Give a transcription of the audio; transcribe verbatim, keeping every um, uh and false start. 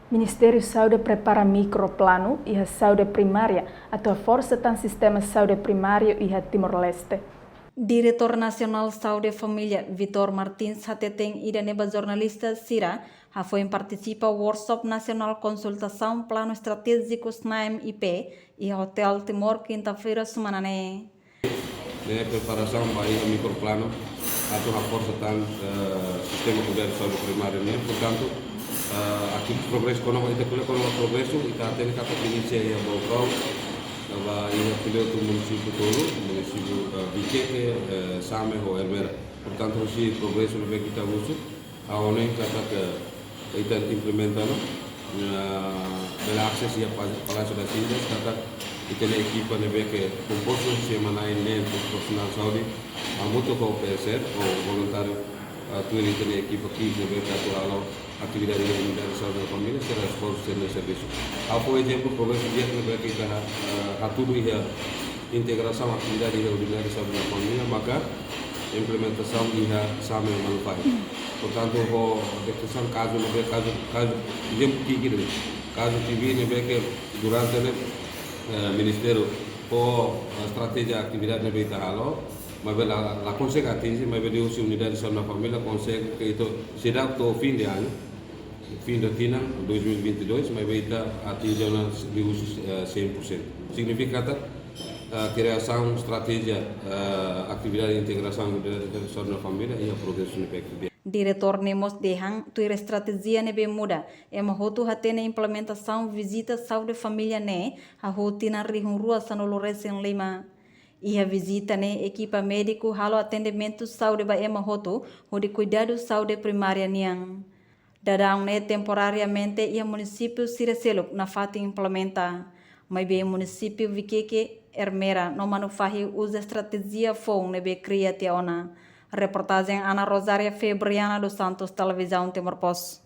Ministériu Saúde prepara mikroplanu iha saúde primária atu haforsa tan sistema saúde primáriu iha Timor-Leste. Diretór Nasionál Saúde Família, Vitor Martins, hateten ida-ne'e ba jornalista sira hafoin partisipa workshop nasionál konsultasaun Planu Estratéjiku SNAEM I P iha Hotel Timor, kinta-feira semana ne'e. Ne'e preparasaun ba iha mikroplanu atu haforsa tan, eh, sistema kuidadu saúde primáriu nian. Portantu, eh, atividade progresu, kona-ba ita ko'alia kona-ba progresu, ita hatene katak inisia iha Baucau, ba iha pilotu munisípiu tolu, munisípiu, eh, Viqueque, eh, Same ho Ermera. Portantu, husi progresu ne'ebé ke ita husu, ha'u hanoin katak ita implementa ona, eh, bele asesu iha Pa-, Palácio das Cinzas, katak ita-nia ekipa ne'ebé ke kompostu husi ema na'in-neen, profesionál saúde, hamutuk ho P S F, ho voluntáriu, eh, tuir ita-nia ekipa ki'ik ne'ebé ke atu halo atividade iha Unidade Saúde da Família, sira esforsu, sira-nia servisu. Ha'u fó ezemplu, progresu di'ak ne'ebé ke ita, eh, hatudu iha integrasaun atividade iha Unidade Saúde da Família, maka implementasaun iha Same Manufahi. Portantu, ho deteksaun kazu ne'ebé, kazu, kazu, ezemplu ki'ik ida, kazu T B ne'ebé ke durante ne'e, eh, ministériu ho, eh, estratéjia atividade ne'ebé ita halo, maibé la, la konsege atinje, maibé liuhusi Unidade Saúde da Família konsege ke ita seidauk to'o fin de añu, fin de tinan dois mil e vinte e dois, maibé ita atinje ona liuhusi, eh, cem por cento. Signifika katak, eh, kriasaun estratéjia, eh, atividade integrasaun Unidade Saúde da Família iha progresu ne'ebé ke di'ak. Diretór ne'e mós dehan, tuir estratéjia ne'ebé muda, ema hotu hatene implementasaun vizita saúde família ne'e hahú tinan rihun rua sanulu resin lima. Iha vizita ne'e, ekipa médiku halo atendimentu saúde ba ema hotu hodi kuidadu saúde primária nian. Daudaun ne'e temporariamente iha munisípiu sira seluk nafatin implementa. Maibé munisípiu Viqueque, Ermera no Manufahi uza estratéjia foun ne'ebé kria tiha ona. Reportajen Ana Rosária Febriana dos Santos, Televizaun Timor Post.